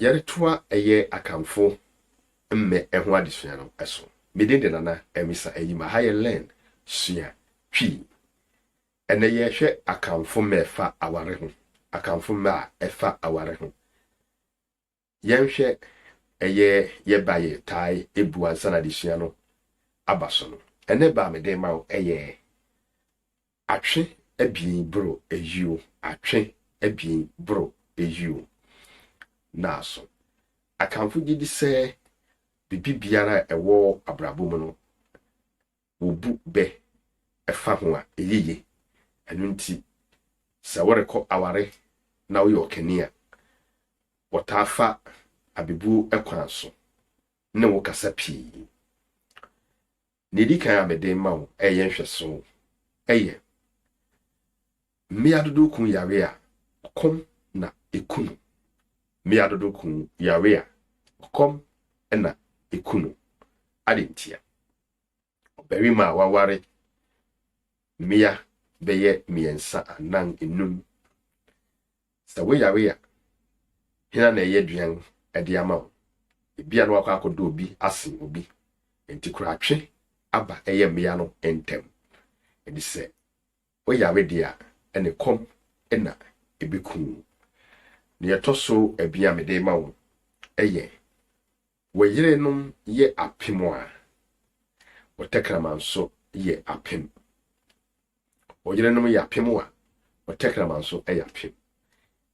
Yɛretoa ɛyɛ Akanfo mmɛ ho adesua no so. Me din de Nana Amisa Ayim. Aha yɛ Learn, Sua, Twi. Ɛnnɛ yɛrehwɛ Akanfo mmɛ ɛfa aware ho. Akanfo mmɛ a ɛfa aware ho. Yɛnhwɛ ɛyɛ yɛba yɛ tae ebu ansa na adesua no aba so no. Ɛnnɛ ba a mede ma wo ɛyɛ Atwe abien boro ayuo, atwe abien boro ayuo. Naaso, Akanfo gye di sɛ biribi biara a ɛwɔ abrabɔ mu no, wobu bɛ fa ho a, ɛyɛ ye. Ɛno nti, sɛ worekɔ aware na woyɛ ɔkani a, wɔtaa fa abebuo kwan so ne wo kasa pii. Nea edi kan a mede rema wo reyɛ nhwɛso yɛ, Mmea dodow kun yare a, ɔkɔm na eku no. Mmea dodow kun yare a, ɔkɔm na eku no. Adɛn ntia? Ɔbarima a waware mmea bɛyɛ mmiɛnsa, anan, enum. Sɛ woyare a, hena na ɛyɛ aduan de ama wo? Ebia na wakɔ akɔdɔ obi asen obi. Enti koratwe aba ɛyɛ mmea no ntɛm. Enti sɛ woyare deɛ a, ɛne kɔm na ɛbɛku wo. Nea ɛtɔ so abien a mede rema wo yɛ, wo yerenom yɛ apem a, wo tɛkrɛma nso yɛ apem. Wo yerenom yɛ apem a, wo tɛkrɛma nso yɛ apem.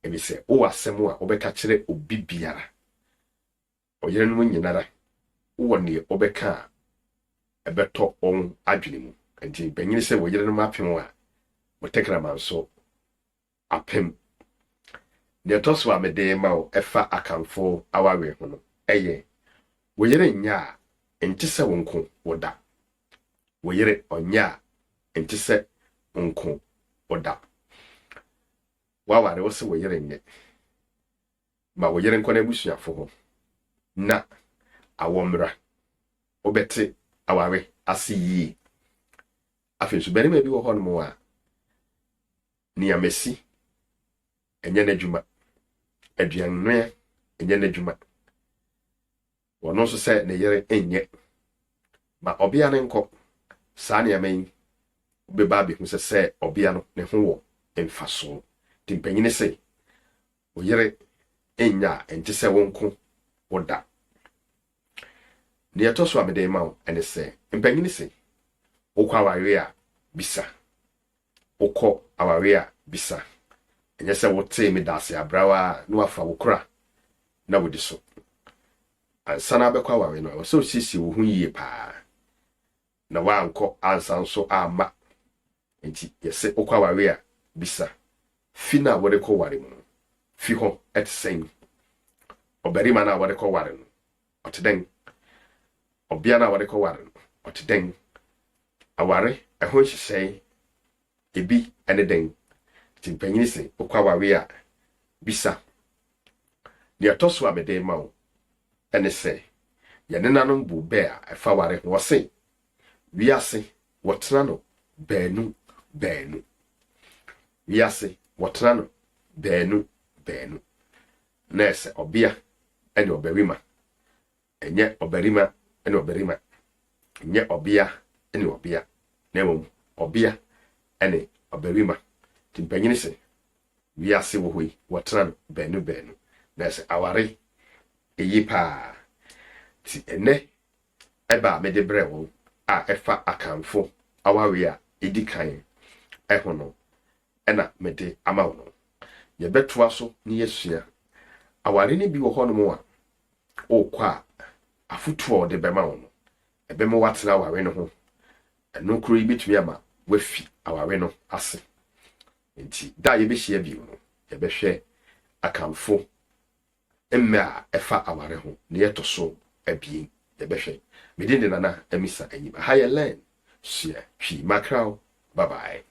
Efisɛ wowɔ asɛm a wobɛka kyerɛ obi biara. Ɔyerenom nyinara wɔ neɛ wɔbɛka a ɛbɛtɔ wɔn adwene mu. Nti mpanyin sɛ wɔ yerenom apem a, wɔ tɛkrɛma nso apem. Deɛ ɛtɔ so a mede rema wo ɛfa Akanfo awareɛ ho no ɛyɛ, wo yere nyɛ a, nte sɛ wo nko wo da. Wo yere ɔnyɛ a, nte sɛ wo nko wo da. W'aware wo se wo yere nyɛ. Ma wo yere nkɔ n'abusuafo hɔ na awɔ mmra. Wobɛte aware ase yie. Afei nso, barima bi wɔ hɔnom a, nea masi nyɛ n'adwuma, aduannoa nyɛ n'adwuma. Ɔno nso sɛ ne yere nyɛ. Ma ɔbea no nkɔ. Saa nneɛma yi wobɛba abɛhu sɛ sɛ ɔbea no ne ho wɔ mfasoɔ. Nti mpanyini se, Wo yere nnya a, ɛnte sɛ wo nko wo da. Nea ɛtɔ so a mede rema wo ne sɛ, mpanyin se, wokɔ awareɛ a, bisa. Wokɔ awareɛ a, bisa. Ɛnyɛ sɛ wotee me dase abraw ara na woafa wo kora na wodi so. Ansa na wobɛkɔ aware no, ɛwɔ sɛ wosiesie wo ho yie paa. Na woankɔ ansa nso amma. Enti yɛse wokɔ aware a, bisa fi no a worekɔ ware mu no, fi hɔ te sɛn? Ɔbarima no a worekɔ ware no, ɔte dɛn? Ɔbea no a worekɔ ware no, ɔte dɛn? Aware ɛho nhyehyɛe ebi ne dɛn? Nti mpanyin se wokɔ aware a, bisa. Nea ɛtɔ so a mede rema wo ne sɛ, yɛn nenanom buu bɛ a ɛfa ware ho. Wɔse, Wiase wɔtena no baanu baanu. Wiase wɔtena no baanu baanu. Na ɛsɛ ɔbea ne ɔbarima, ɛnyɛ ɔbarima ne ɔbarima, ɛnyɛ ɔbea ne ɔbea, na mmom ɔbea ne ɔbarima. Nti mpanyin se, wiase wɔ hɔ yi, wɔtena no baanu baanu. Na ɛsɛ aware eye paa. Nti ɛnnɛ ɛbɛ a mede brɛɛ wɔn a ɛfa Akanfo awareɛ a ɛdi kan ho no na mede ama wo no. Yɛbɛtoa so na yɛasua. Aware no bi wɔ hɔnom a, worekɔ a, afotuo a wɔde bɛma wo no, ɛbɛma woatena aware no ho. Ɛno koro yi bɛtumi ama woafi aware no ase. Nti da a yɛbɛhyia bio no, yɛbɛhwɛ Akanfo Mmɛ a ɛfa aware ho, nea ɛtɔ so abien, yɛbɛhwɛ. Me din de Nana Amisa Anyim. Aha yɛ Learn, Sua, Twi. Makraw. Bye bye.